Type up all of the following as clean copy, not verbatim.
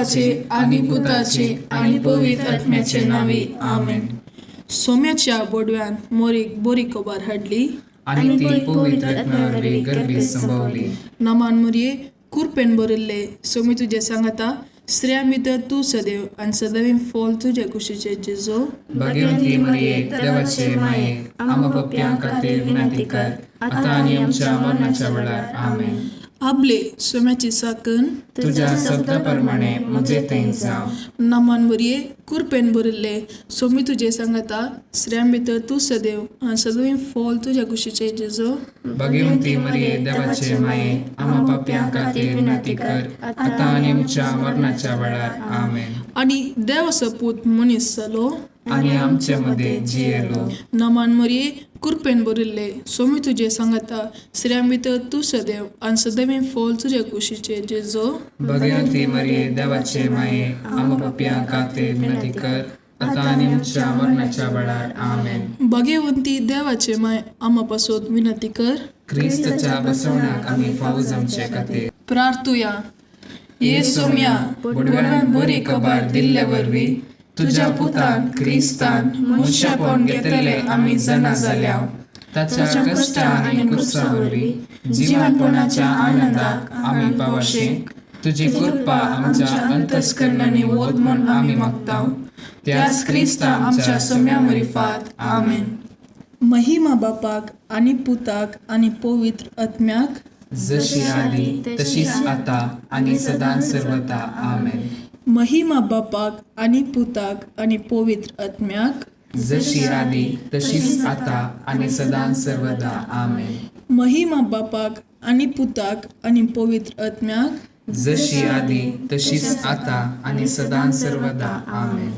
बापाचे आनी पुताचे आनी पवित्र आत्म्याचे नांवी, आमेन. सोम्याच्या बोडव्यान मोरीक बरी खबर हाडली आनी ती पवित्र आत्म्या वरवीं गर्भीत संभवली. नमान मुरये, कुरपेन भरिल्ले, सोमी तुजें सांगाता, स्त्रियां भितर तूं सदैव आनी सदैव फॉल तुजे कुशीचे जेजो. भाग्यवंती मरिये, देवाचे माये, आम्हा पापयां खातीर विनंती कर, आतां आनी आमच्या मरणाच्या वेळार. आमेन. आबले सोम्याची साकन तुज्या शब्दा प्रमाणे म्हजे थंय जावं. नमान मुरये, कुरपेन भरिल्ले, सोमी तुजें सांगाता, स्त्रियां भितर तूं सदैव आनी सदैव फॉल तुज्या कुशीचे जेजो. भाग्यवंती मरिये, देवाचे माये, आम्हा पापयां खातीर विनंती कर, आतां आनी आमच्या मरणाच्या वेळार. आमेन. आनी देवाचो पूत मनीस जालो आनी आमचे मदें जियेलो. नमान मरिये, कुरपेन भरिल्ले, सोमी तुजें सांगाता, स्त्रियां भितर तूं सदैव आनी सदैव फॉल तुज्या कुशीचे जेजो. भाग्यवंती मरिये, देवाचे माये, आम्हा पापयां खातीर विनंती कर, आतां आनी आमच्या मरणाच्या वेळार. आमेन. भाग्यवंती देवाचे माय, आमा पासत विनंती कर क्रिस्ताच्या बसवण्याक आमी फावो जावचे खातीर. प्रार्थुया. ये सोम्या, बोडव्यान बरी खबर दिल्ले वरवीं तुज्या पुतान क्रिस्तान मनशापण घेतले आमी जाणा जाल्या. ताच्या कश्टा आनी कुर्सा वरवीं जिवनपणाच्या आनंदाक आमी पावशे तुजी कृपा आमच्या अंतस्करणांनी वत म्हूण आमी मागता, त्याच क्रिस्ता आमच्या सोम्या मरिफात. आमेन. महिमा बापाक आनी पुताक आनी पवित्र आत्म्याक, जशी आदी तशीच आता आनी सदां सर्वता. आमेन. महिमा बापाक आनी पुताक आनी पवित्र आत्म्याक, जशी आदी तशीच आता आनी सदां सर्वदा. आमेन. महिमा बापाक आनी पुताक आनी पवित्र आत्म्याक, जशी आदी तशीच आता आनी सदां सर्वदा. आमेन.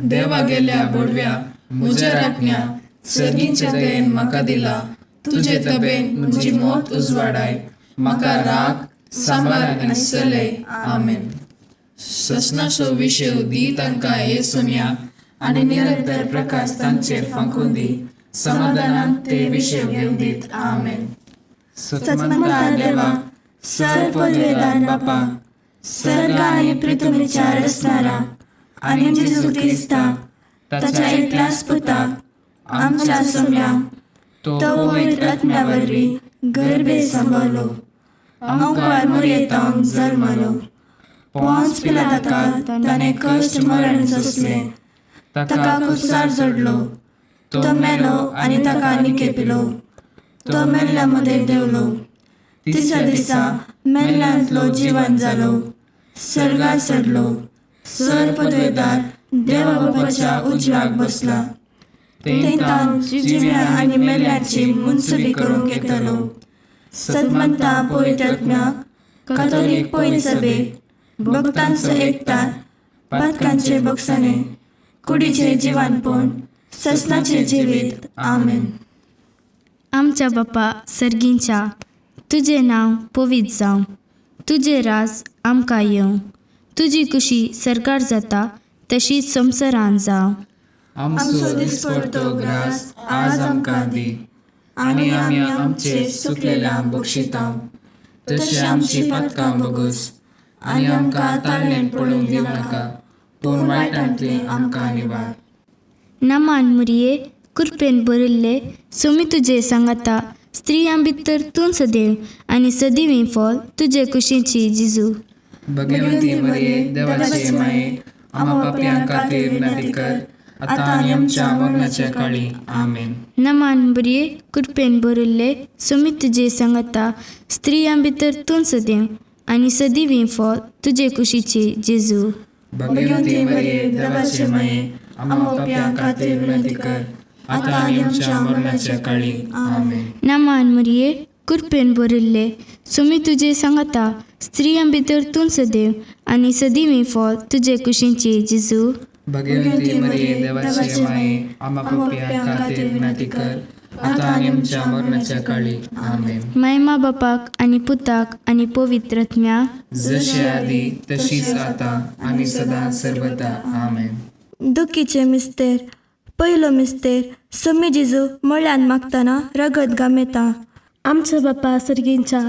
देवा गेल्या बोडव्या, म्हज्या राखण्या, सर्गीच्या दयेन म्हाका दिला तुजे तबेन म्हजी मोत उजवाडाय, म्हाका राग सांबार आनी चलय. आमेन. ससनाचो विशय दी तांकां हे सोम्या आनी निरंतर प्रकाश तांचेर फांकून दी, समाधानान ते विशय घेवन दीत. आमेन. सतमंता देवा, सर पदवेदार बापा, सर्ग आनी पृथ्वीच्या रचणारा आनी जेजू क्रिस्ता ताच्या एकल्याच पुता आमच्या सोम्या, तो तो पवित्र आत्म्या वरवीं गर्भे संभवलो, अंकुर मुरयेतावन जल्मलो, पोंच पिलाताका ताणें कश्ट मरण सोंसलें, ताका कुसार जोडलो, तो मेलो आनी ताका निकेपिलो, तो मेल्ल्या मदें देंवलो, तिसऱ्या दिसा मेल्ल्यांतलो जिवन जालो, सर्गार चडलो, सर पदवेदार देवा बापाच्या उजव्याक बसला, थंय जिव्या आनी मेल्ल्याची मुनसुबी करूंक येतलो. सतमंता पवित्र आत्म्याक, कातोलीक पवित्र सभेक, भक्तांचो एकतार, पातकांचे बक्षाणे, कुडीचे जिवानपण, ससनाचे जिवीत. आमेन. आमच्या बापा सर्गींच्या, तुजें नांव पवित्र जावं, तुजें राज आमकां येवं, तुजी कुशी सरकार जाता तशी संवसारान जावं. आमचो दिसपडतो ग्रास आज आमकां दी, आनी आमी आमचे सुकलेल्या बक्षितांव, तशें आमची पातकां बगस, आनी आमकां ताळणेन पडूंक दिवं नाका, पूण वायटांतलें आमकां निवार. नमान मुरये, कुरपेन भरिल्ले, सोमी तुजे सांगाता, स्त्रियां भितर तूं सदैव आनी सदैव फॉल तुजे कुशीची जिजू. भगवंती मरिये, देवाचे माये, आम्हा पापयां खातीर विनंती कर, आतां आनी आमच्या मरणाच्या काळी. आमेन. नमान बरये, कृपेन भरिल्ले, सोमी तुजे सांगाता, स्त्रियां भितर तूं सदैव आनी सदैव फॉल तुजे कुशीची जेजू. भगवंती मरिये, देवाचे माये, आम्हा पापयां खातीर विनंती कर, आतां आनी आमच्या मरणाच्या काळी. आमेन. नमान मरिये, कृपेन भरिल्ले, सोमी तुजे सांगाता, स्त्रियां भितर तूं सदैव आनी सदैव फॉल तुजे कुशीची जेजू. भगवंती मरिये, देवाचे माये, आम्हा पापयां खातीर विनंती कर, आतां आनी आमच्या मरणाच्या काळी. आमेन. मायमा बापाक आनी पुताक आनी पवित्र आत्म्याक, जशी आदी तशीच आतां आनी सदां सर्वदा. आमेन. दुखीचे मिस्तेर. पयलो मिस्तेर. सोमी जेजू मळ्यान मागतना रगत गामेता. आमच्या बापा सर्गींच्या,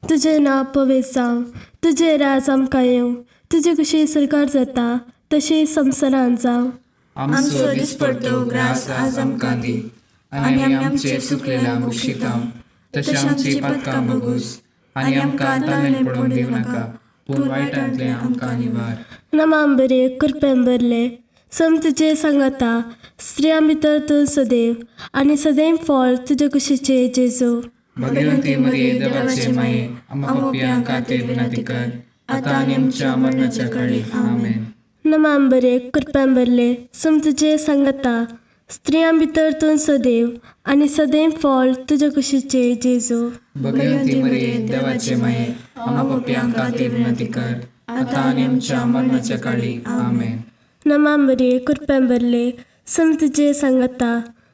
तुजें नांव पवित्र जावं, तुजें राज आमकां येवं, तुजे कशी सरकार जाता तशी संवसारांत जावं. आमचो दिसपडतो ग्रास आज आमकां दी आनी आमी आमचे चुकलेल्या बक्षितांव तशें आमची पातकां बगूस आनी आमकां ताणें पडून दिवं नाका पूण वायटांतलें आमकां निवार. नमाम बरे कृपेन भरले, सम तुजे सांगाता, स्त्रियां भितर तूं सदैव आनी सदैव फळ तुजे कुशीचे जेजू. भगवंती मरिये देवाचे माये, आम्हा पापयां खातीर विनंती कर आतां आनी आमच्या मरणाच्या काळी. आमेन. नमाम बरे कृपेन भरले, सम तुजे सांगाता, स्त्रियां भितर तूं सदैव आनी सदैव फळ तुजे कुशीचे जेजू. भगवंती मरिये देवाचे माये, आम्हा पापयां खातीर विनंती कर आतां आनी आमच्या मरणाच्या काळी. आमेन. नमाम बरे कृपेन भरले, सम तुजे सांगाता,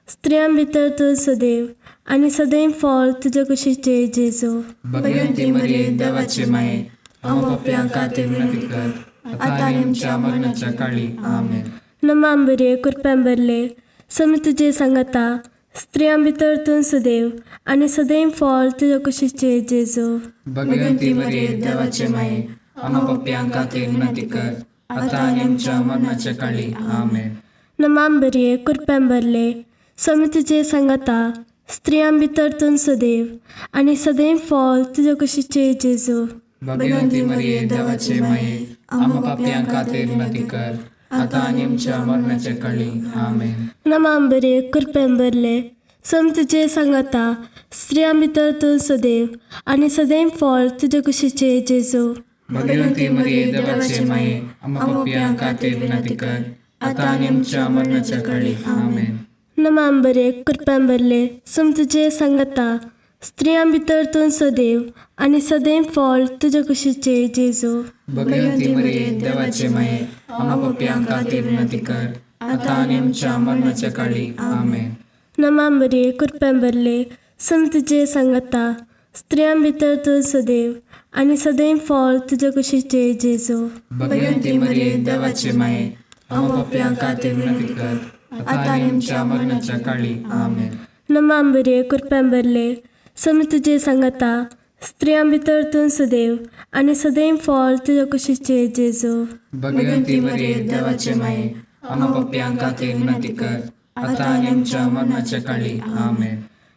स्त्रियां भितर तूं सदैव आनी सदैव फळ तुजे कुशीचे जेजू. भगवंती मरिये देवाचे माये, आम्हा पापयां खातीर विनंती कर आतां आनी आमच्या मरणाच्या काळी. आमेन. नमाम बरे कृपेन भरले, सम तुजे सांगाता, स्त्रियां भितर तूं सदैव आनी सदैव फळ तुजे कुशीचे जेजू. भगवंती मरिये देवाचे माये, आम्हा पापयां खातीर विनंती कर आतां आनी आमच्या मरणाच्या काळी. आमेन. नमाम बरे कृपेन भरले, सम तुजे सांगाता, स्त्रियां भितर तूं सदैव आनी सदैव फळ तुजे कुशीचे जेजू. भगवंती मरिये देवाचे माये, आम्हा पापयां खातीर विनंती कर आतां आनी आमच्या मरणाच्या काळी. आमेन. नमाम बरे कृपेन भरले, सम तुजे सांगाता, स्त्रियां भितर तूं सदैव आनी सदैव फळ तुजे कुशीचे जेजू. भगवंती मरिये देवाचे माये, आम्हा पापयां खातीर विनंती कर आतां आनी आमच्या मरणाच्या काळी. आमेन. नमाम बरे कृपेन भरले, सम तुजे सांगाता, स्त्रियां भितर तूं सदैव आनी सदैव फळ तुजे कुशीचे जेजू. भगवंती मरिये देवाचे माये, आम्हा पापयां खातीर विनंती कर आतां आनी आमच्या मरणाच्या काळी. आमेन. नमाम बरे कृपेन भरले, सम तुजे सांगाता, स्त्रियां भितर तूं सदैव आनी सदैव फळ तुजे कुशीचे जेजू. भगवंती मरिये देवाचे माये, आम्हा पापयां खातीर विनंती कर आतां आनी आमच्या मरणाच्या काळी. आमेन. नमाम बरे कृपेन भरले, सम तुजे सांगाता, स्त्रियां भितर तूं सदैव आनी सदैव फळ तुजे कुशीचे जेजू. भगवंती मरिये देवाचे माये, आम्हा पापयां खातीर विनंती कर आतां आनी आमच्या मरणाच्या काळी. आमेन.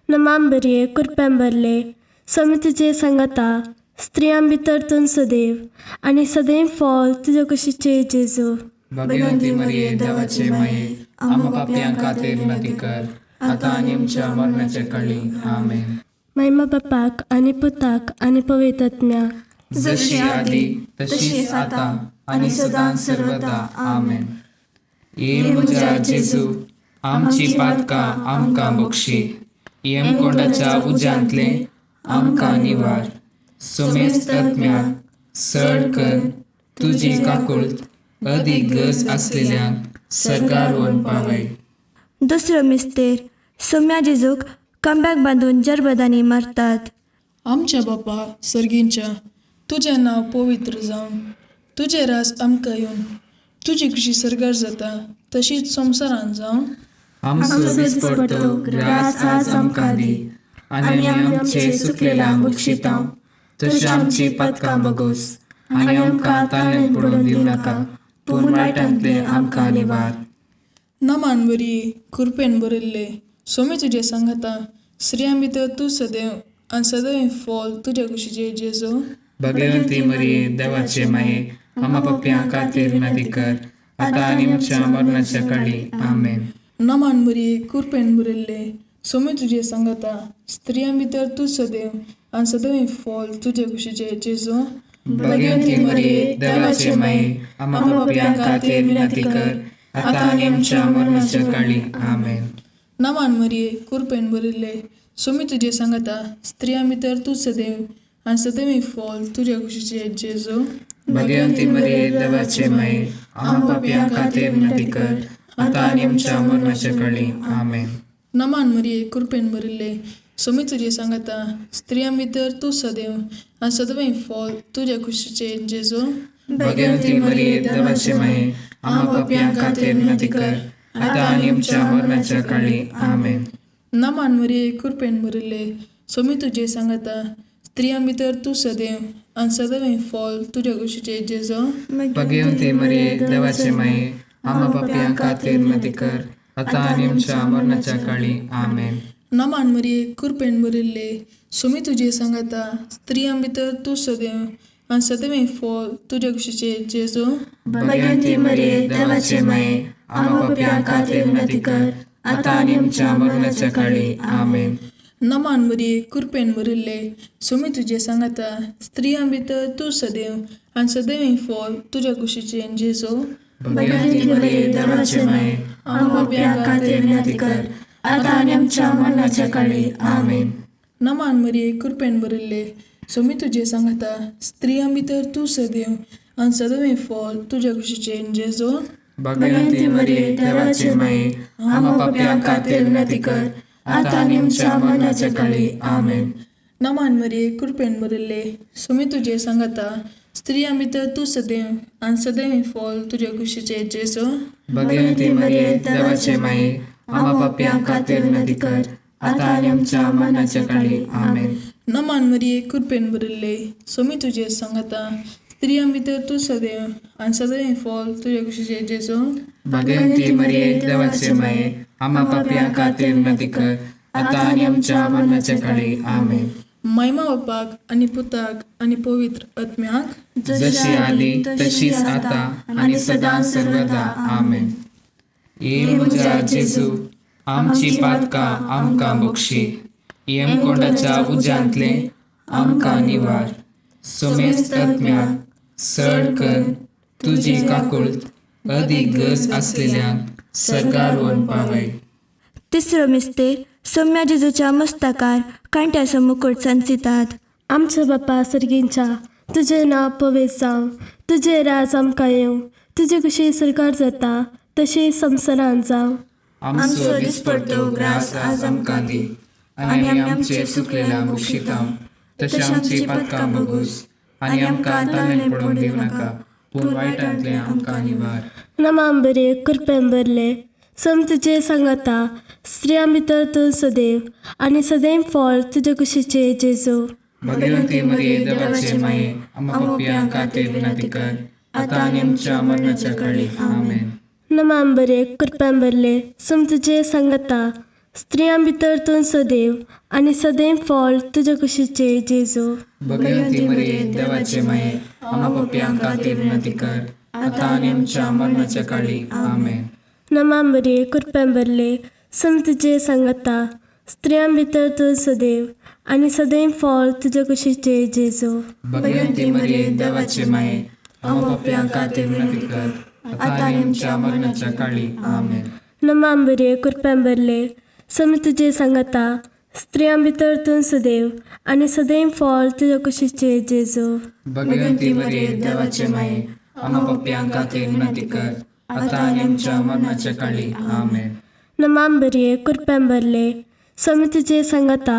नमाम बरे कृपेन भरले, सम तुजे सांगाता, स्त्रियां भितर तूं सदैव आनी सदैव फळ तुजे कुशीचे जेजू. भगवंती मरिये देवाचे माये, आम्हा पापयां खातीर विनंती कर आतां आनी आमच्या मरणाच्या काळी. आमेन. महिमा बापाक आनी पुताक आनी पवित्र आत्म्याक, जशी आदी तशीच आतां आनी सदां सर्वदा. आमेन. ये म्हज्या जेजू, आमची पातकां आमकां बक्षी, यमकोंडाच्या उज्यांतलें आमकां निवार, सोमेस्त आत्म्याक सड कर तुजी काकुळट अदीक गरज आसलेल्यांक सर्गार व्हरून पावय. दुसरो मिस्तेर सोम्या जेजूक कमब्याक बांदून जरबदांनी मारतात. आमच्या बापा सर्गींच्या, तुजें नांव पवित्र जावं, तुजें राज आमकां येवन, तुजी खुशी सर्गार जाता तशीच संवसारांत जावं. आमचो दिसपडतो ग्रास आज आमकां दी आनी आमी आमचे चुकलेल्यांक बक्षितांव तशें आमची पातकां बगोस आनी आमकां ताणें पडून दिवं नाका पूण वायटांतलें आमकां निवार. नमान बरी कृपेन भरिल्ले, सोमी तुजें सांगाता, स्त्रियां भितर तूं सदैव आनी सदैव फळ तुज्या कुशीचे जेजू. भगवंती मरिये देवाचे माये, आम्हा पापयां खातीर विनंती कर आतां आनी आमच्या मरणाच्या काळी. आमेन. नमान बरी कृपेन भरिल्ले, सोमी तुजें सांगाता, स्त्रियां भितर तूं सदैव आनी सदैव फळ तुजे कुशीचे जेजू. भगवंती मरिये देवाचे माये, आम्हा पापयां खातीर विनंती कर आतां आनी आमच्या मरणाच्या काळी. आमेन. नमान मरिये कृपेन भरिल्ले, सोमी तुजें सांगाता, स्त्रियां भितर तूं सदैव आनी सदैव फळ तुज्या कुशीचे जेजू. भगवंती मरिये देवाचे माये, आम्हा पापयां खातीर विनंती कर आतां आनी आमच्या मरणाच्या काळी. आमेन. नमान मरिये कृपेन भरिल्ले, सोमी तुजें सांगाता, स्त्रियां भितर तूं सदैव आनी सदैव फळ तुज्या कुशीचे जेजू. भगवंती मरिये देवाचे माये, आम्हा पापयां खातीर विनंती कर आतां आनी आमच्या मरणाच्या काळी. आमेन. नमान मरिये कृपेन भरिल्ले, सोमी तुजें सांगाता, स्त्रियां भितर तूं सदैव आनी सदैव फॉल तुज्या कुशीचे जेजो. भगवती मरिये, देवाचे माये, आम्हा पापयां खातीर विनंती कर, आतां आनी आमच्या मरणाच्या काळी. आमेन. नमान मरिये, कृपेन भरिल्ले, सुमी तुजे सांगाता, स्त्रियां भितर तूं सदैव आनी सदैव फॉल तुज्या कुशीचे जेजो. भगवती मरिये, देवाचे माये, आम्हा पापयां खातीर विनंती कर, आतां आनी आमच्या मरणाच्या काळी. आमेन. नमान मरिये, कृपेन भरिल्ले, सुमी तुजे सांगाता, स्त्रियां भितर तूं सदैव आनी सदैव फॉल तुज्या कुशीचे जेजो. भगवती मरिये, देवाचे माये, आम्हा पापयां खातीर विनंती कर, आतां आनी आमच्या मरणाच्या काळी. आमेन. नमान मरिये, कृपेन भरिल्ले, सुमी तुजे सांगाता, स्त्रियां भितर तूं सदैव आनी सदैव फॉल तुज्या कुशीचे जेजो. भगवती मरिये, देवाचे माये, आम्हा पापयां खातीर विनंती कर, आतां आनी आमच्या मरणाच्या काळी. आमेन. नमान मरिये, कृपेन भरिल्ले, सुमी तुजे सांगाता, स्त्रियां भितर तूं सदैव आनी सदैव फॉल तुज्या कुशीचे जेजो. भगवती मरिये, देवाचे माये, आम्हा पापयां खातीर विनंती कर, आतां आनी आमच्या मरणाच्या काळी. आमेन. नमान मरिये, कृपेन भरिल्ले, सुमी तुजे सांगाता, स्त्रियां भितर तूं सदैव आनी सदैव फॉल तुज्या कुशीचे जेजो. भगवती मरिये, देवाचे माये, आम्हा पापयां खातीर विनंती कर, आतां आनी आमच्या मरणाच्या काळी. आमेन. महिमा बापाक आनी पुताक आनी पवित्र आत्म्याक, जशी आदी तशीच आता आनी सदां सर्वदा. आमेन. ये म्हज्या जेजू, आमची पातकां आमकां बक्षी, यमकोंडाच्या उज्यांतले आमकां निवार, समेस्त आत्म्याक सड कर तुजी काकुळट अदीक गरज आसलेल्यांक सर्गार व्हरून पावय. तिसरो मिस्तेर सोम्या जेजूच्या मस्तकार कांट्याचो मुकुट सांचितात. आमच्या बापा सर्गींच्या, तुजें नांव पवित्र जावं, तुजें राज आमकां येवं, तुजी कशी सरकार जाता तशी संवसारांत जावं. आमचो दिसपडतो ग्रास आज आमकां दी, आनी आमी आमचे चुकलेल्या बक्षिता तशें आमची पातकां बगूस, आनी आमकां ताणें पडोवंक दिवं नाका, पूण वायटांतलें आमकां निवार. नमाम बरे, कृपेन भरले, सम तुजे सांगाता, स्त्रियां भितर तूं सदैव आनी सदैव फळ तुजे कुशीचे जेजू. भगवती मरिये, देवाचे माये, आम्हा पापयां खातीर विनंती कर, आतां आनी आमच्या मरणाच्या काळी. आमेन. नमाम बरे, कृपेन भरले, सम तुजे सांगाता, स्त्रियां भितर तूं सदैव आनी सदैव फळ तुजे कुशीचे जेजू. भगवती मरिये, देवाचे माये, आम्हा पापयां खातीर विनंती कर, आतां आनी आमच्या मरणाच्या काळी. आमेन. नमाम बरे, कृपेन भरले, सम तुजे सांगाता, स्त्रियां भितर तूं सदैव आनी सदैव फळ तुजे कुशीचे जेजू. भगवती मरिये, देवाचे माये, आम्हा पापयां खातीर विनंती कर, आतां आनी आमच्या मरणाच्या काळी. आमेन. नमाम बरे, कृपेन भरले, सम तुजे सांगाता, स्त्रियां भितर तूं सदैव आनी सदैव फळ तुजे कुशीचे जेजू. भगवती मरिये, देवाचे माये, आम्हा पापयां खातीर विनंती कर, आतां आनी आमच्या मरणाच्या काळी. आमेन. नमाम बरे, कृपेन भरले, सम तुजे सांगाता,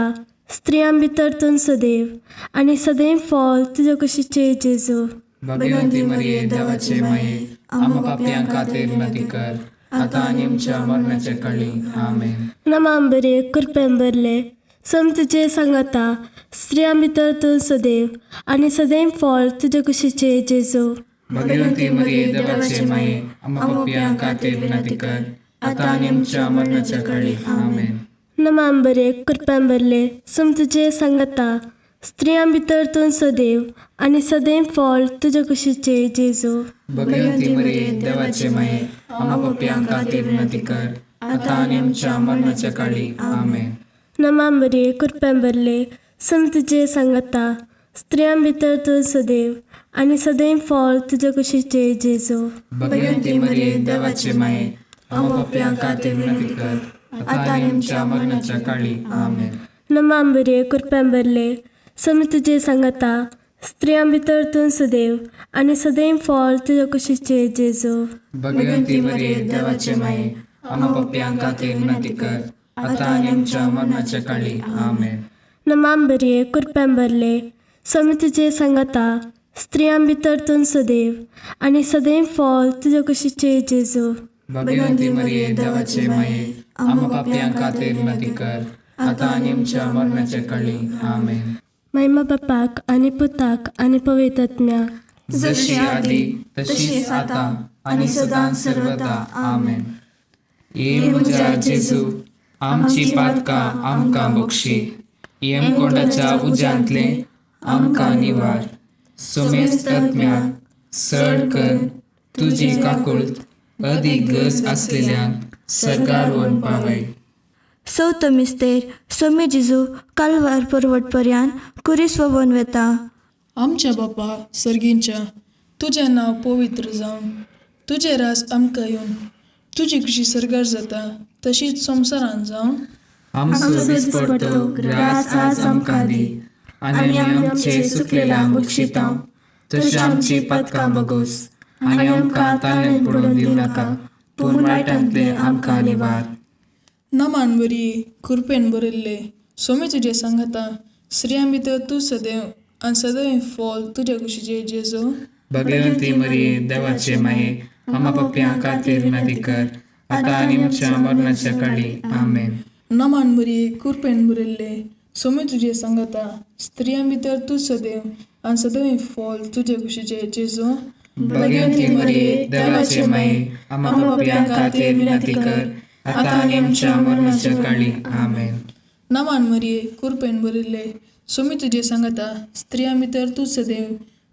स्त्रियां भितर तूं सदैव आनी सदैव फळ तुजे कुशीचे जेजू. भगवती मरिये, देवाचे माये, आम्हा पापयां खातीर विनंती कर, आतां आनी आमच्या मरणाच्या काळी. आमेन. नमाम बरे, कृपेन भरले, सम तुजे सांगाता, स्त्रियां भितर तूं सदैव आनी सदैव फळ तुजे कुशीचे जेजू. भगवती मरिये, देवाचे माये, आम्हा पापयां खातीर विनंती कर, आतां आनी आमच्या मरणाच्या काळी. आमेन. नमाम बरे, कृपेन भरले, सम तुजे सांगाता, स्त्रियां भितर तूं सदैव आनी सदैव फळ तुजे कुशीचे जेजू. भगवती मरिये, देवाचे माये, आम्हा पापयां खातीर विनंती कर, आतां आनी आमच्या मरणाच्या काळी. आमेन. नमाम बरे, कृपेन भरले, सम तुजे सांगाता, स्त्रियां भितर तूं सदैव आनी सदैव फळ तुजे कुशीचे जेजू. भगवती मरिये, देवाचे माये, आम्हा पापयां खातीर विनंती कर, आतां आनी आमच्या मरणाच्या काळी. आमेन. नमाम बरे, कृपेन भरले, सम तुजे सांगाता, स्त्रियां भितर तूं सदैव आनी सदैव फळ तुजे कुशीचे जेजू. भगवती मरिये, देवाचे माये, आम्हा पापयां खातीर विनंती कर, आतां आनी आमच्या मरणाच्या काळी. आमेन. नमाम बरे, कृपेन भरले, सम तुजे सांगाता, स्त्रियां भितर तूं सदैव आनी सदैव फळ तुजे कुशीचे जेजू. भगवती मरिये, देवाचे माये, आम्हा पापयां खातीर विनंती कर, आतां आनी आमच्या मरणाच्या काळी. आमेन. महिमा बापाक आनी पुताक आनी पवित्र आत्म्याक. जशी आदी तशीच आता आनी सदां सर्वदा. आमेन. ये म्हज्या जेजू, आमची पातकां आमकां बक्षी, यमकोंडाच्या उज्यांतले आमकां निवार, सुमेस्त आत्म्याक सड कर तुजी काकुळट अदीक गरज आसलेल्यांक सरकार वन पावय. चवथो मिस्तेर सोमी जेजू कालवार पर्वट पर्यान कुरीस ववन वेता. आमच्या बापा सर्गींच्या, तुजें नांव पवित्र जावं, तुजें राज आमकां येवन, तुजी खुशी सर्गार जाता तशीच संवसारान जावं. आमचो दिसपडतो ग्रास आज आमकां दी आनी आमी आमचे सुकलेल्यांक बक्षिता तशी आमची पातकां बगोस आनी आमकां ताळें पडून दिवं नाका, पूण वायटांतलें आमकां निवार. नमान बरी कृपेन भरिल्ले, सोमी तुजें सांगाता, स्त्रियां भितर तूं सदैव आनी सदैव फॉल तुज्या कुशीचे जेजू. भगवंती मरिये, देवाचे माये, आमा पप्प्यां खातीर विनंती कर, आतां आनी आमच्या मरणाच्या काळी. आमेन. नमान बरी कृपेन भरिल्ले, सोमी तुजें सांगाता, स्त्रियां भितर तूं सदैव आनी सदैव फॉल तुज्या कुशीचे जेजू. भगवंती मरिये, देवाचे माये, आमा पप्प्यां खातीर विनंती कर, आतां आनी आमच्या मरणाच्या काळी. आमेन. नमान मरिये कृपेन भरिल्ले, सोमी तुजें सांगाता, स्त्रियां भितर तूं सदैव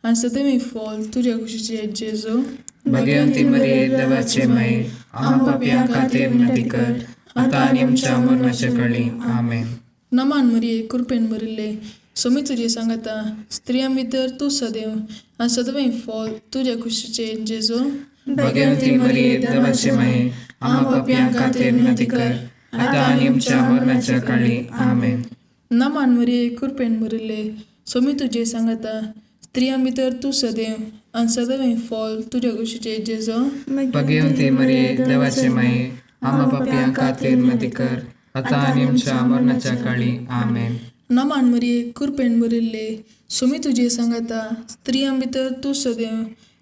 आनी सदैव फॉल तुज्या कुशीचे जेजू. भगवंती मरिये, देवाचे माये, आमा पापयां खातीर विनंती कर, आतां आनी आमच्या मरणाच्या काळी. आमेन. नमान मरिये कृपेन भरिल्ले, सोमी तुजें सांगाता, स्त्रियां भितर तूं सदैव आनी सदैव फॉल तुज्या कुशीचे जेजू. भगवंती मरिये, देवाचे माये, आमा पापयां खातीर विनंती कर, आतां आनी आमच्या मरणाच्या काळी. आमेन. नमान मरिये कृपेन भरिल्ले, सोमी तुजें सांगाता, स्त्रियां भितर तूं सदैव आनी सदैव फॉल तुज्या कुशीचे जेजू. भगवंती मरिये, देवाचे माये, आमा पापयां खातीर विनंती कर, आतां आनी आमच्या मरणाच्या काळी. आमेन. नमान मरिये कृपेन भरिल्ले, सोमी तुजें सांगाता, स्त्रियां भितर तूं सदैव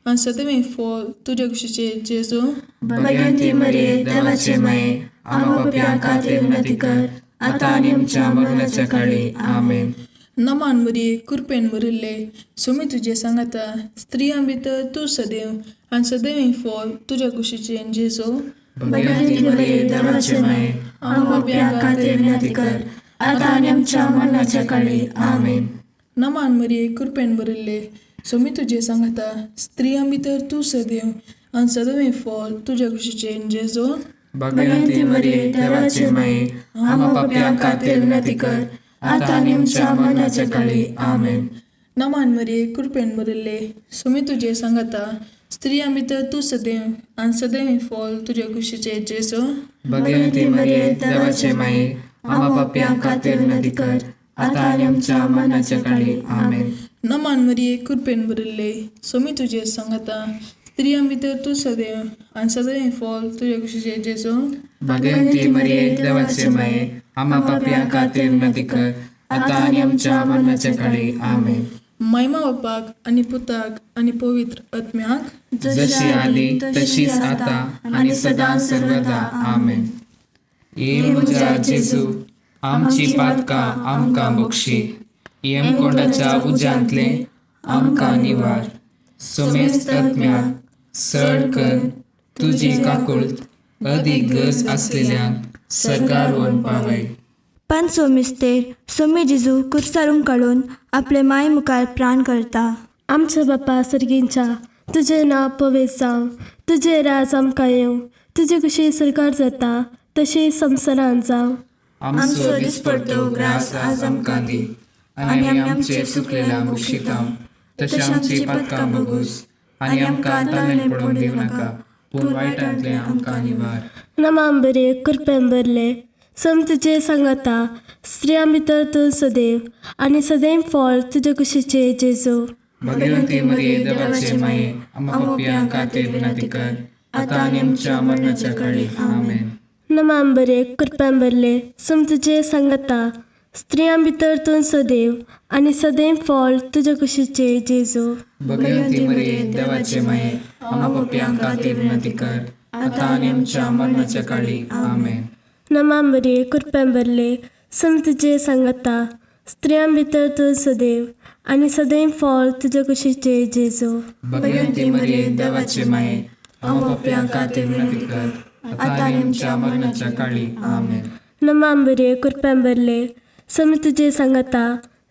आनी सदैव फॉल तुज्या कुशीचे जेजू. भगवंती मरिये, देवाचे माये, आमा पापयां खातीर विनंती कर, आतां आनी आमच्या मरणाच्या काळी. आमेन. नमान मरिये कृपेन भरिल्ले, सोमी तुजें सांगाता, स्त्रियां भितर तूं सदैव आनी सदैव फॉल तुज्या कुशीचे जेजू. भगवंती मरिये, देवाचे माये, आमा पापयां खातीर विनंती कर, आतां आनी आमच्या मरणाच्या काळी. आमेन. नमान मरिये कृपेन भरिल्ले, सोमी तुजें सांगाता, स्त्रियां भितर तूं सदैव आनी सदैव फॉल तुज्या कुशीचे जेजू. भगवंती मरिये, देवाचे माये, आमा पापयां खातीर विनंती कर, आतां आनी आमच्या मरणाच्या काळी. आमेन. नमान मरिये कृपेन भरिल्ले, सोमी तुजें सांगाता, स्त्रियां भितर तूं सदैव आनी सदैव फॉल तुज्या कुशीचे जेजू. भगवंती मरिये, देवाचे माये, आमा पापयां खातीर विनंती कर, आतां आनी आमच्या मरणाच्या काळी. आमेन. नमान मरिये कृपेन भरिल्ले, सोमी तुजें सांगाता, स्त्रियां भितर तूं सदैव आनी सदैव फॉल तुज्या कुशीचे जेजू. भगवंती मरिये, देवाचे माये, आमा पापयां खातीर विनंती कर, आतां आनी आमच्या मरणाच्या काळी. आमेन. महिमा बापाक आनी पुताक आनी पवित्र आत्म्याक, जशी आदी तशीच आता आनी सदां सर्वदा. आमेन. ये म्हज्या जेजू, आमची पातकां आमकां बक्षी, यमकोंडाच्या उज्यांतले आमकां निवार, सुमेस्त आत्म्याक सड कर तुजी काकुळट अदीक गरज आसलेल्यांक सर्गार पावय. पांचवो मिस्तेर सोमी जेजू कुर्सारून काडून आपले माय मुखार प्राण करता. आमच्या बापा सर्गींच्या, तुजें नांव पवित्र जावं, तुजें राज आमकां येवं, तुजी खुशी सरकार जाता तशी संवसारांत जावं. आमचो दिसपडतो ग्रास आज आमकां दी आनी आमी आमचे सुकलेल्या बक्षिता तशें आमची पातकां बगूस आनी आमकां ताणें पडून दिवं नाका, पूण वायटांतलें आमकां निवार. नमाम बरे कृपेन भरले, सम तुजे सांगाता, स्त्रियां भितर तूं सदैव आनी सदैव फळ तुजे कुशीचे जेजू. भगवंती मरिये, देवाचे माये, आम्हा पापयां खातीर विनंती कर, आतां आनी आमच्या मरणाच्या काळी. आमेन. नमाम बरे कृपेन भरले, सम तुजे सांगाता, स्त्रियां भितर तूं सदैव आनी सदैव फळ तुजे कुशीचे जेजू. भगवंती मरिये, देवाचे माये, आम्हा पापयां खातीर विनंती कर, आतां आनी आमच्या मरणाच्या काळी. आमेन. नमाम बरे कृपेन भरले, सम तुजे सांगाता, स्त्रियां भितर तूं सदैव आनी सदैव फळ तुजे कुशीचे जेजू. भगवंती मरिये, देवाचे माये, आम्हा पाप्यां खातीर विनंती कर, आता आनी आमच्या मरणाच्या काळी. आमेन. नमा मरिये, कृपेन भरले, स्वामी तुजे सांगाता,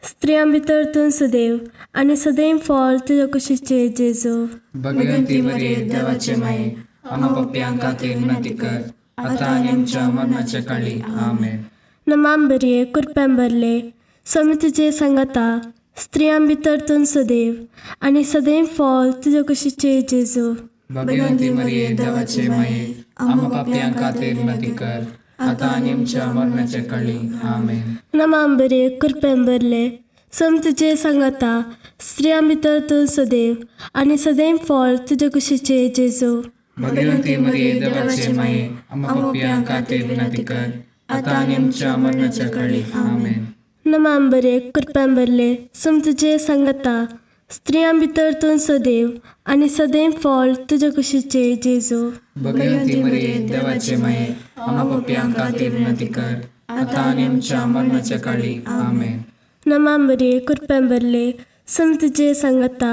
स्त्रियां भितर तूं सदैव आनी सदैव फळ तुजे कुशीचे जेजू. भगवंती मरिये, देवाचे माये, आम्हा पाप्यां खातीर विनंती कर, आता आनी आमच्या मरणाच्या काळी. आमेन. नमा मरिये, कृपेन भरले, स्वामी तुजे सांगाता, स्त्रियां भितर तूं सदैव आनी सदैव फळ तुजे कुशीचे जेजू. भगवंती मरिये, देवाचे माये, आम्हा पाप्यां खातीर विनंती कर, आता आनी आमच्या मरणाच्या काळी. आमेन. नमा मरिये, कृपेन भरले, स्वामी तुजे सांगाता, स्त्रियां भितर तूं सदैव आनी सदैव फळ तुजे कुशीचे जेजू. भगवंती मरिये, देवाचे माये, आम्हा पाप्यां खातीर विनंती कर, आता आनी आमच्या मरणाच्या काळी. आमेन. नमा मरिये, कृपेन भरले, स्वामी तुजे सांगाता, स्त्रियां भितर तूं सदैव आनी सदैव फळ तुजे कुशीचे जेजू. भगवंती मरिये, देवाचे माये, आम्हा पाप्यां खातीर विनंती कर, आता आनी आमच्या मरणाच्या काळी. आमेन. नमा मरिये, कृपेन भरले, स्वामी तुजे सांगाता,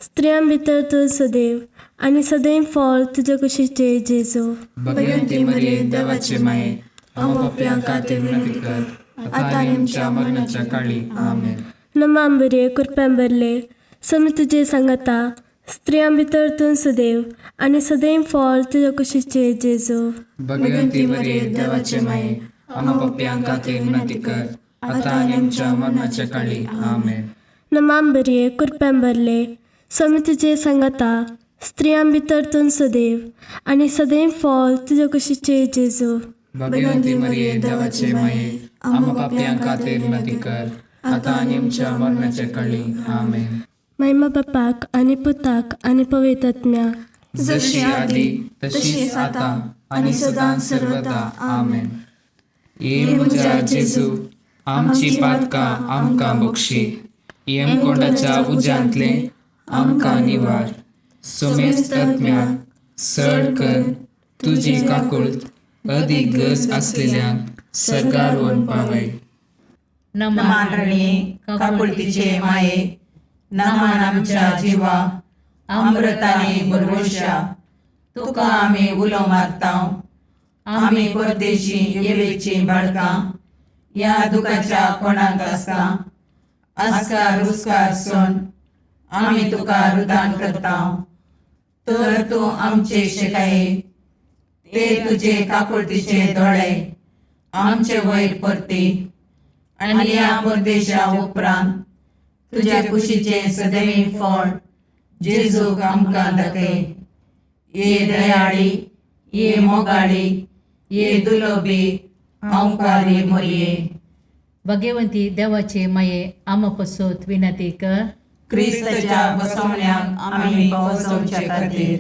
स्त्रियां भितर तूं सदैव आनी सदैव फळ तुजे कुशीचे जेजू. भगवंती मरिये, देवाचे माये, आम्हा पाप्यां खातीर विनंती कर, आता आनी आमच्या मरणाच्या काळी. आमेन. नमा मरिये, कृपेन भरले, स्वामी तुजे सांगाता, स्त्रियां भितर तूं सदैव आनी सदैव फळ तुजे कुशीचे जेजू. भगवंती मरिये, देवाचे माये, आम्हा पाप्यां खातीर विनंती कर, आता आनी आमच्या मरणाच्या काळी. आमेन. नमा मरिये, कृपेन भरले, स्वामी तुजे सांगाता, स्त्रियां भितर तूं सदैव आनी सदैव फळ तुजे कुशीचे जेजू. भगवंती मरिये, देवाचे माये, आम्हा पाप्यां खातीर विनंती कर, आता आनी आमच्या मरणाच्या काळी. आमेन. महिमा बापाक आनी पुताक आनी पवित्र आत्म्याक, जशी आदी तशीच आता आणि सदां सर्वदा. आमेन. ये म्हज्या जेजू, आमची पातकां आमकां बक्षी, येमकोंडाच्या उज्यांतले आमकां निवार, सोमेस्त आत्म्याक सड कर तुजी काकुळत अदीक गरज आसलेल्यांक सर्गार व्हरून पावय. नमान काकुळतीचे माये, नमान आमच्या जिवा अमृताने बरवशा, तुका आमी उलो मारता. आमी परदेशी येवेची बाळकां ह्या दुखाच्या कोणाक आसता आस्कार रुस्कार सोन आमी तुका रुदान करता. तर तूं आमचे शेकाये ते तुजे काकुळतीचे दोळे आमचे वयर परती आनी ह्या परदेशा उपरांत तुज्या कुशीचें सदैव फळ जेजूक आमकां दाखय. ये दयाळी, ये मोगाळी, ये दुलोबी आंवकारी मोरये. भगवंती देवाचे माये, आमा पसत विनंती कर. क्रिस्ताच्या बसवण्याक आमी पावसवचे खातीर.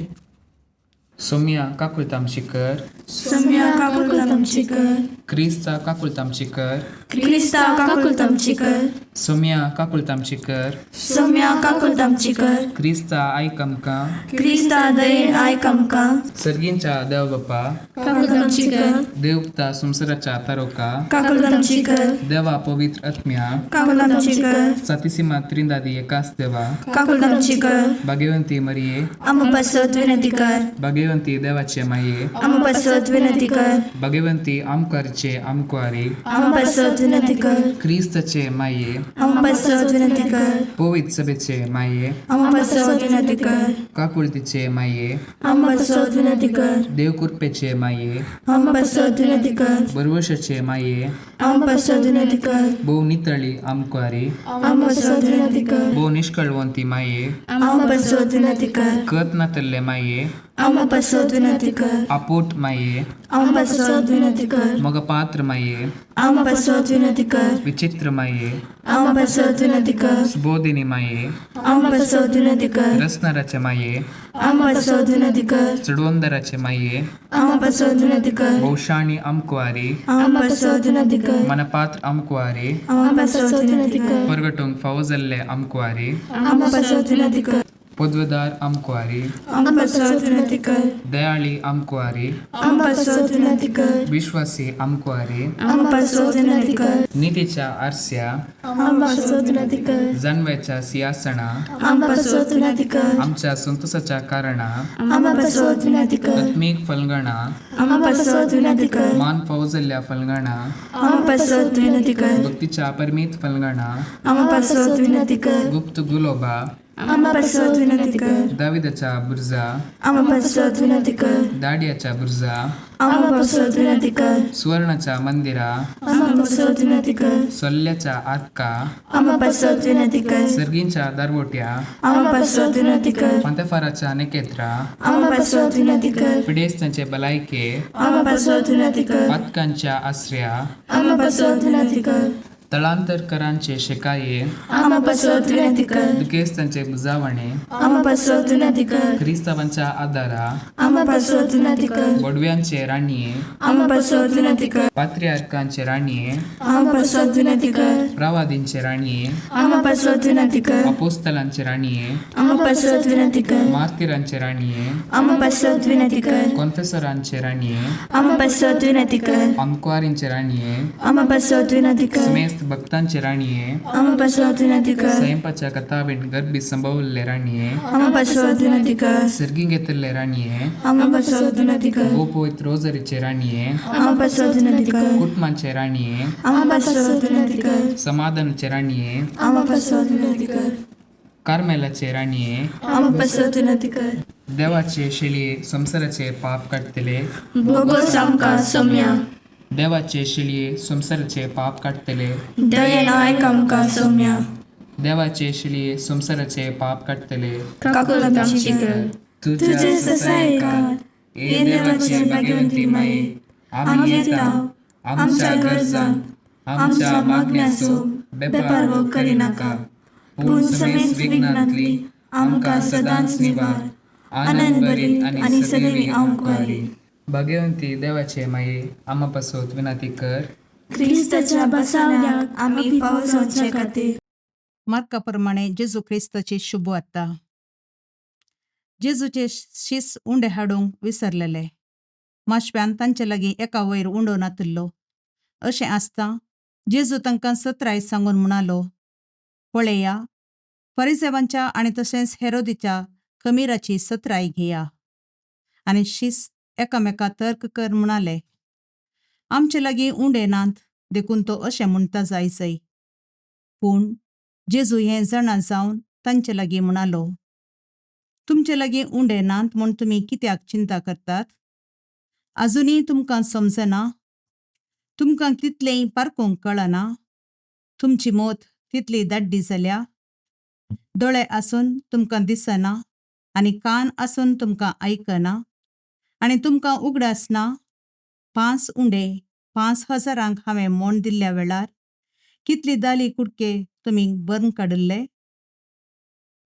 सोम्या काकुळत आमची कर. सोम्या काकुळत आमची कर. क्रिस्ता काकुळत आमची कर. क्रिस्ता काकुळत आमची कर. सोम्या काकुळत आमची कर. सोम्या काकुळत आमची कर. क्रिस्ता आयक आमकां. क्रिस्ता दयेन आयक आमकां. सर्गींच्या देव बापा, काकुळत आमची कर. देवता संवसाराच्या तारोका, काकुळत आमची कर. देवा पवित्र आत्म्या, काकुळत आमची कर. सातीसीमा त्रिंदादी एकाच देवा, काकुळत आमची कर. भाग्यवंती मरिये, आमा पासत विनंती कर. भाग्यवंती देवाचे माये, आमा पासत विनंती कर. भाग्यवंती आमकारचे आमकुवारी, आमा पासत विनंती कर. क्रिस्ताचे माये, आमा पासत विनंती कर. पवित्र सभेचे माये, आमा पासत विनंती कर. काकुळतीचे माये, आमा पासत विनंती कर. देवकृपेचे माये, आमा पासत विनंती कर. बरवशाचे माये, आमा पासत विनंती कर. भोव नितळी आमकुवारी, आमा पासत विनंती कर. भोव निष्कळवंती माये, आमा पासत विनंती कर. कत नातल्ले माये, आमा पासत विनंती कर. आपोट माये, आमा पासत विनंती कर. मगपात्र माये, आमा पासत विनंती कर. विचित्र माये, आमा पासत विनंती कर. सुबोधिनी माये, आमा पासत विनंती कर. रसनाराचे माये, आमा पासत विनंती कर. चडवंदराचे माये, आमा पासत विनंती कर. भोवशाणी आमकुवारी, आमा पासत विनंती कर. मनपात्र आमकुवारी, आमा पासत विनंती कर. परगटूंक फावो जाल्ले आमकुवारी, आमा पासत विनंती कर. पदवेदार आमकुवारी, आमकां पासत विनंती कर. दयाळी आमकुवारी, आमकां पासत विनंती कर. विश्वासी आमकुवारी, आमकां पासत विनंती कर. नितीच्या आरस्या, आमकां पासत विनंती कर. जानव्याच्या सिंहासना, आमकां पासत विनंती कर. आमच्या संतोषाच्या कारणा, आमकां पासत विनंती कर. आत्मीक फलगणा, आमकां पासत विनंती कर. मान फौजल्ल्या फलगणा, आमकां पासत विनंती कर. भक्तीच्या परमीत फलगणा, आमकां पासत विनंती कर. गुप्त गुलोबा, आमकां पासत विनंती कर. दाविदाच्या बुर्जा, आमकां पासत विनंती कर. दाडियाच्या बुर्जा, आमकां पासत विनंती कर. सुवर्णाच्या मंदिरा, आमकां पासत विनंती कर. सोल्ल्याच्या आतका, आमकां पासत विनंती कर. सर्गींच्या दारवोट्या, आमकां पासत विनंती कर. फांतेफाराच्या नेकेत्रा, आमकां पासत विनंती कर. पिडेस्तांचे भलायके, आमकां पासत विनंती कर. पातकांच्या आसऱ्या, आमकां पासत विनंती कर. तळांतरकरांचे शेकाये, आमकां पासत विनंती कर. दुखेस्तांचे बुजावणे, आमकां पासत विनंती कर. क्रिस्तावांच्या आदारा, आमकां पासत विनंती कर. बोडव्यांचे राणये, आमकां पासत विनंती कर. पात्रियार्कांचे राणये, आमकां पासत विनंती कर. प्रवादींचे राणये, आमकां पासत विनंती कर. अपोस्तलांचे राणये, आमकां पासत विनंती कर. मार्तिरांचे राणये, आमकां पासत विनंती कर. कॉन्फेसरांचे राणये, आमकां पासत विनंती कर. आमकुवारींचे राणये, आमकां पासत विनंती कर. समेस्त भक्तांचे राणये, आमकां पासत विनंती कर. स्वयंपाच्या कथावीण गर्भी संभवल्ले राणये, आमकां पासत विनंती कर. सर्गी घेतिल्ले राणये, आमकां पासत विनंती कर. गोपवित रोजरीचे राणये, आमकां पासत विनंती कर. कुटुंबाचे राणये, आमकां पासत विनंती कर. समाधानाचे राणये, आमकां पासत विनंती कर. कार्मेलाचे राणये, आमकां पासत विनंती कर. देवाचे शेळये संवसाराचे पाप काडटले, बोगोस आमकां सोम्या. देवाचे शेळये संवसाराचे पाप काडटले, दयेन आयक आमकां सोम्या. देवाचे शेळये संवसाराचे पाप काडटले, काकुळट आमची कर. तुझे ससायकार ए देवाचे भाग्यवंती माये, आमी येता आमच्या गरजांक आमच्या मागण्याचो बेपारवो करिनाका, पूण समेस्त विघ्नांतली आमकां सदांच निवार, आनंद भरीत आनी सदैवी आमकुवारी. भाग्यवंती देवाचे माये, आमा पासत विनंती कर. क्रिस्ताच्या बसावण्याक आमी फावो जावचे खातीर. मार्का प्रमाणे जेजू क्रिस्ताची शुभवार्ता. जेजूचे शीस उंडे हाडूंक विसरलेले. माशव्यान तांचे लागीं एका वयर उंडो नातिल्लो. अशें आसता जेजू तांकां सत्राय सांगून म्हणालो, पळया, परिसेवांच्या आनी तशेंच हेरोदीच्या खमीराची सत्राय घेया. आनी शीस एकामेका तर्क कर म्हणाले, आमचे लागीं उंडे नात देखून तो अशें म्हणटा जायजय. पूण जेजू हें जाणा जावन तांचे लागीं म्हणालो, तुमचे लागीं उंडे नात म्हूण तुमी कित्याक चिंता करतात? आजुनूय तुमकां समजना? तुमकां तितलेंय पारखूंक कळना? तुमची मत तितली दाड्डी जाल्या? दोळे आसून तुमकां दिसना आनी कान आसून तुमकां आयकना आनी तुमकां उगडास ना? 5 उंडे 5,000 हांवें मोण दिल्ल्या वेळार कितली दाली कुडके तुमी बर्न काडिल्ले?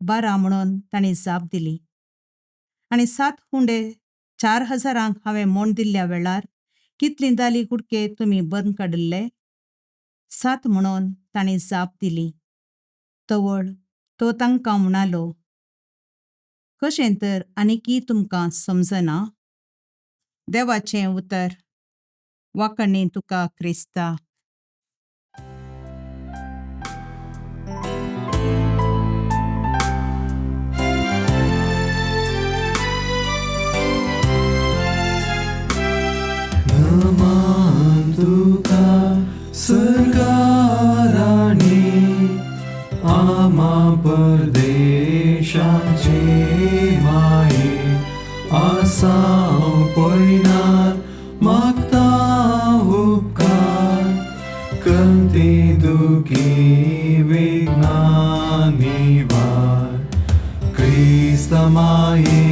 12 म्हणून तांणी जाप दिली. आनी 7 उंडे 4,000 हांवें मोण दिल्ल्या वेळार कितली दाली कुडके तुमी बर्न काडिल्ले? 7 म्हणून तांणी जाप दिली. तवळ तो तांकां म्हणालो, कशें तर आनीकी तुमकां समजना? देवाचें उतर. वाकणी तुका क्रिस्ता. नमन तुका सर्गाराणी, आमा परदेशाचे माये, आसाव पयनार मागता उपकार, कंती दुखी विघ्ना निवार. क्रिस्त माये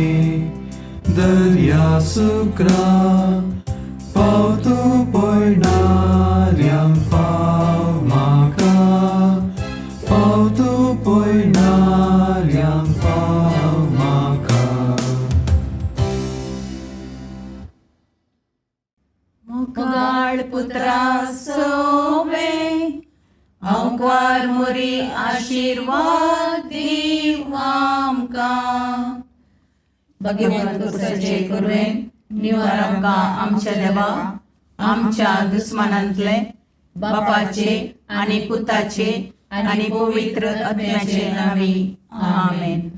दर्या सुक्रा, पावतो पयणाऱ्यांक पाव म्हाका, पावतो पयणाऱ्यांक पाव म्हाका. मोगाळ पुत्रा सोवे, आंकवार मोरी आशिर्वाद दिव. आमकां. भगवंत कुसाचे कुरवेन निवार आमकां आमच्या देवा, आमच्या दुस्मानांतले, बापाचे आनी पुताचे आनी पवित्र आत्म्याचे नांवी. आमेन.